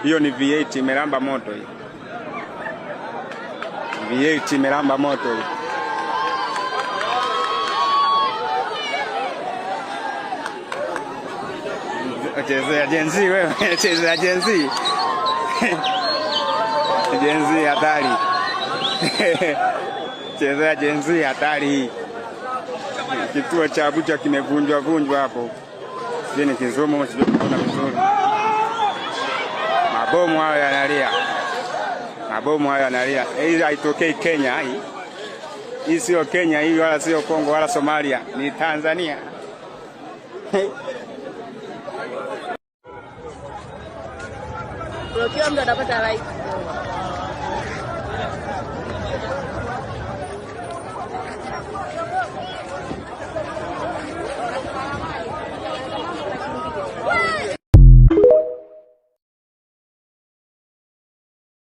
Hiyo ni V8 imelamba moto hiyo. V8 imelamba moto hiyo. Chezea Gen Z wewe, chezea Gen Z. Gen Z hatari. Chezea Gen Z hatari hii. Kituo cha Abuja kimevunjwa vunjwa hapo. Sijui ni kizumu, sijui kuona vizuri. Mabomu hayo yanalia, mabomu hayo yanalia. Hii haitokei Kenya hii. Hii sio Kenya hii, wala sio Kongo wala Somalia, ni Tanzania. Kila mtu atapata like.